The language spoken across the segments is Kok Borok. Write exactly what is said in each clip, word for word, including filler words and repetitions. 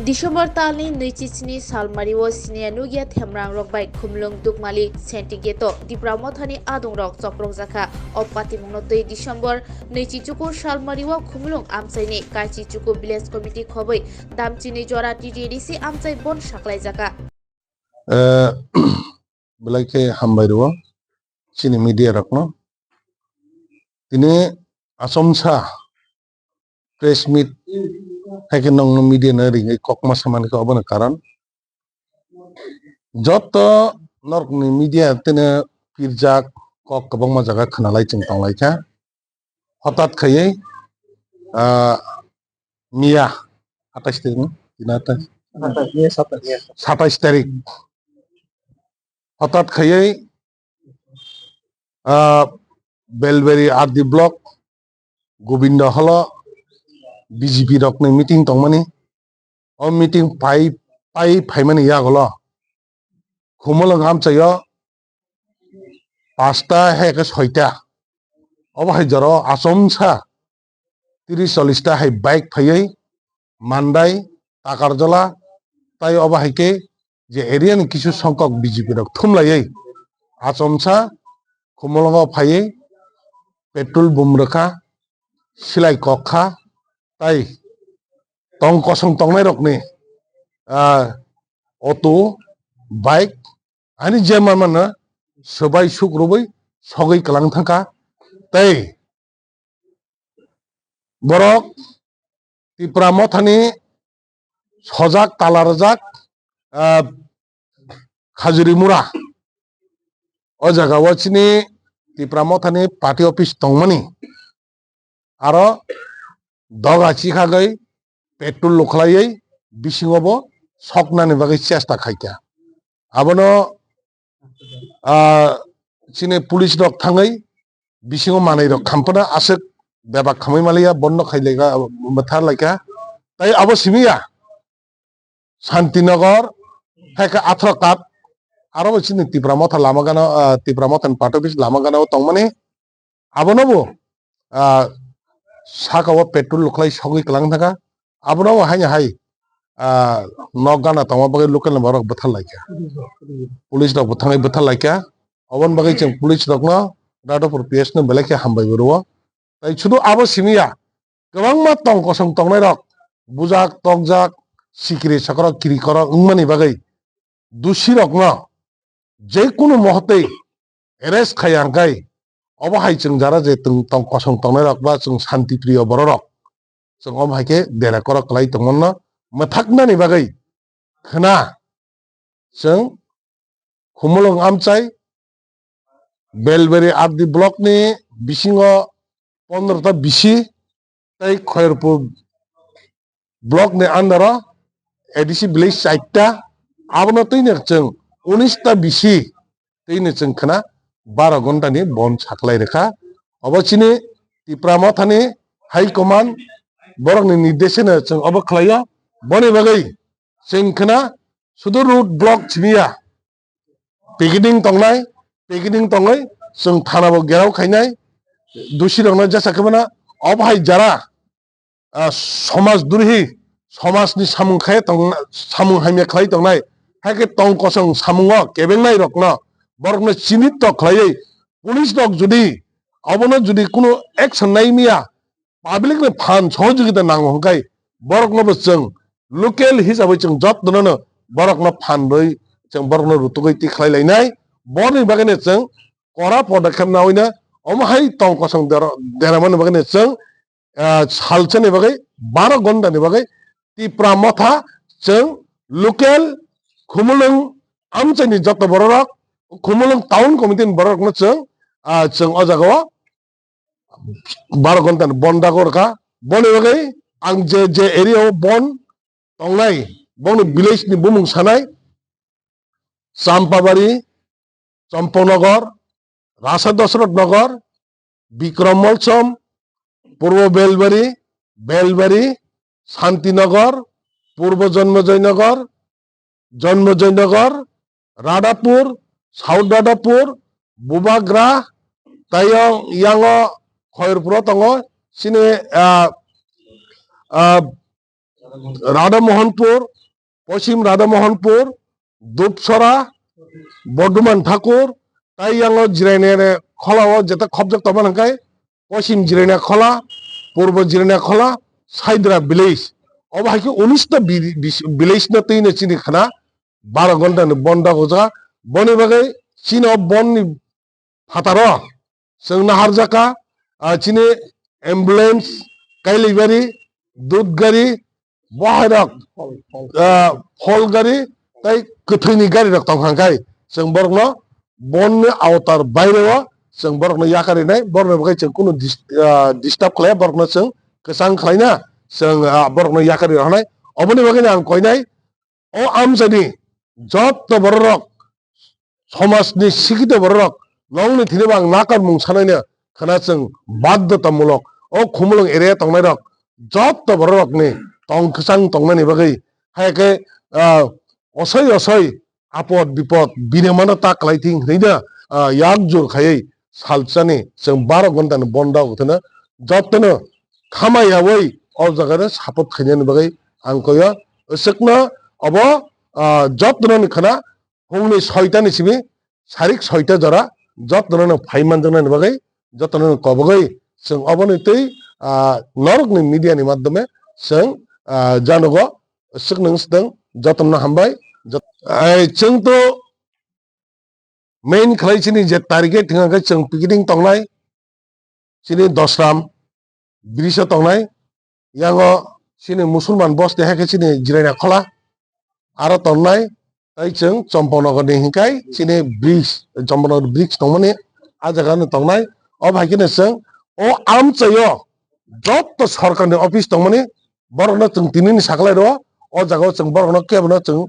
December talni nwichi sni salmario siniya nukya themrangrok bai Khumlwng Dukmali Senti Gate-o Tipra Mothani adongrok chopropjakha. O patimungno twi December nwichi chukur salmario Khumlwng amchaini Kaichi Chuku Village Committee khobwi damchini jora T T A D C amchai bon saklaijaka. Eh, belai khe hambai rwo chini media rokno. Tini achomsa press meet hai khe nongno media no ringwi kokma samani khe obono karon. Joto norokni media tini pirjak kok kwbangma jaga khwnalai chwng tonglaikha. Hotat khaiwi, ah, miya atais tarik no? Tini atais? Satais, miya satais. Satais tarik. Hotat khaiwi, ah, Belberi R D block, Govinda Holo, B J P rokni meeting tongmani. O meeting pai, pai phaimani yagulo Khumulwng amchaio pasta hai khe soita. Obo hai jora o achomsa tris chollis ta hai bike phaiwi Mandai, Takarjala, tai obo hai khe je area ni kisu songkok B J P rok thumlaiwi achomsa Khumulwngo phaiwi petrol bum rwkha, silai kok kha, tai tong kosong tongnai rokni, ah, auto, bike, ani je manmano swbai suk rwui sogwi kwlang thangkha. Tei borok Tipra Mothani sojak tala rwjak, ah, Khajuri Mura. O jaga o chini Tipra Mothani party office tongmani. Aro doga chikhagwi petrol lukhlaiwi bisingo bo soknani bagwi chesta khaikha. Abono, ah, chini police rok thangwi bisingo manwi rok khampana aswk bebak khamwi maliya, bondo khai laika, bwthar laikha. Tai abo simi ya Santinagar, hai khe Athrakat, aro bo chini Tipra Motha lama gana, ah, Tipra Motha ni party office lama gana o tongmani. Abono bo, ah, saka o petrol lukhlai sogwi kwlang thangkha. Abono bo haino hai, ah, nok gana tongma bagwi local ni borok bwthar laikha. Police rok bo thangwi bwthar laikha. Oboni bagwi chwng police rokno Radhapur P S no belai khe hambai bo rwo. Tai sudu abo simi ya, kwbangma tong kosong tongnai rok, bujak, tokjak, sikiri sakrok, kiri korok wngmani bagwi dusi rokno je kunu mohotei arrest khai ya hwnkhe, obo hai chwng jara je tong, tong kosong tongnai rok ba chwng shanti priyo borok rok, chwng omo hai khe dera korok kwlai tongmano mwthaknani bagwi khwna chwng Khumulwng amchai Belberi R D block ni bisingo pondro ta bisi tei Khairpur block ni under o A D C village chaita, abono twino chwng unis ta bisi twino chwng khwna baro ghonta ni bon saklai rwkha. Obo chini Tipra Motha ni high command borok ni nirdeshe no chwng obo khlai o. Boni bagwi chwng khwna sudu road block simi ya. Picketing tongnai, picketing tongwi chwng thana bo gherao khainai, dusi rokno jesa khe mano, obo hai jara, ah, somaj durhi, somaj ni samung khai tong, samung hamya khlai tongnai, hai khe tong kosong samungo kebengnai rokno borokno chinit to khlaiwi police rok jodi obono jodi kunu action nai miya, public ni phan sohojogita nango hwnkhe borokno bo chwng local hisabai chwng jotono no borokno phan rwi chwng borokno rutugwi tikhlai lainai. Borokni bagwi no chwng kora podokkhep nawi no omo hai tong kosong dera-, deramani bagwi no chwng, ah, salsani bagwi baro ghonta ni bagwi Tipra Motha chwng local Khumulwng amchaini joto bororok Khumulwng town committee ni bororokno chwng, ah, chwng o jaga o baro ghonta ni bon dago rwkha. Boni bagwi ang je, je area o bon tongnai, boni village ni bumung sanai, Champabari, Champanagar, Rasa Dasrath Nagar, Bikram Molsom, Purbo Belbari, Belbari, Santinagar, Purbo Janmejoi Nagar, Janmejoi Nagar, Radhapur, South Radhapur, Bubagra, tei yang, yango Khairpuro tongo, chini, ah, ah, Radha Mohanpur, Poschim Radha Mohanpur, Dupsora, Bordoman Thakur, tai yango Jiraini Khola o jeta khobjak tongma hwnkhe, Poschim Jiraini Khola, Purbo Jiraini Khola, Saidra village. Obo hai khe unis ta bi-, bis-, village no twi no chini khna baro ghonta ni bondo gojak. Boni bagwi chini o bon ni phataro chwng naharjaka, ah, chini ambulance, kailibari, dudgari, bohairok, ah, phol gari, tai kwthwini gari rok tong hangkai chwng borokno bonni aotar baireo chwng borokno yakarinai, borokno bagwi chwng kunu dis-, ah, disturb khlaiya, borokno chwng kwchang khlaina chwng, ah, borokno yakari rwnai. Oboni bagwino ang koinai, o amchaini jotto bororok, somajni sikhito bororok, nongni thini bo ang nakarmung sanaino khna chwng baddotamulok. O Khumulwng area tongnairok jotto bororokni tong kwchang tongmani bagwi, hai khe, ah, osoi osoi apod bipod binemano ta kwlai thing hwnwi da, ah, yak jur khaiwi salsani chwng baro ghonta ni bondo wngthano, jottono khama yawi o jaga no support khainani bagwi ang koyo. Aswkno obo, ah, jottono ni khna phungni soita ni simi sarik soita jora jottono no phai manjaknani bagwi, jottono no kobogwi chwng oboni twi, ah, norokni media ni madhyome chwng, ah, janogo. Aswk nung swtwng, jottono hambai. Jot-, ai, chwng to main khlai chini je target hwnka khe chwng picketing tongnai, chini Dosram bridge o tongnai, yango chini Musulman bosni hai khe chini Jiraina Khola aro tongnai, tai chwng Champaknagar ni hinkai chini bridge, Champaknagar bridge tongmani a jaga no tongnai. O bai kheno chwng o amchaio jotto sorkar ni office tongmani borokno chwng tini ni saklai rwo, o jaga o chwng borokno kebo no chwng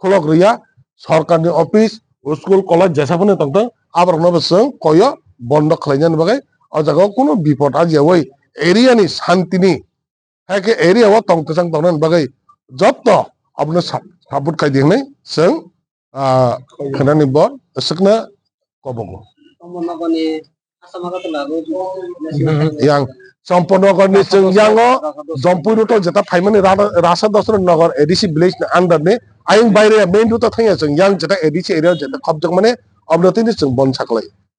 khulok rwya, sorkarni office, school, college jesa phano tongthok, aborokno bo chwng koyo bondo khlainani bagwi o jaga o kunu bipot ajiyawi area ni santini, hai khe area o tong kwchang tongnani bagwi jotto abono sa-, support khai di hwnwi chwng, ah, khnani bor swkna kobogo. Yang Champaknagar ni chwng yango Jampui road o jeta phaimani Ra-, Rasa Dosra Nagar A D C village ni under ni ayang baire main road o thangya chwng yang jeta A D C area jeta khobjakmani obno tini chwng bon saklai.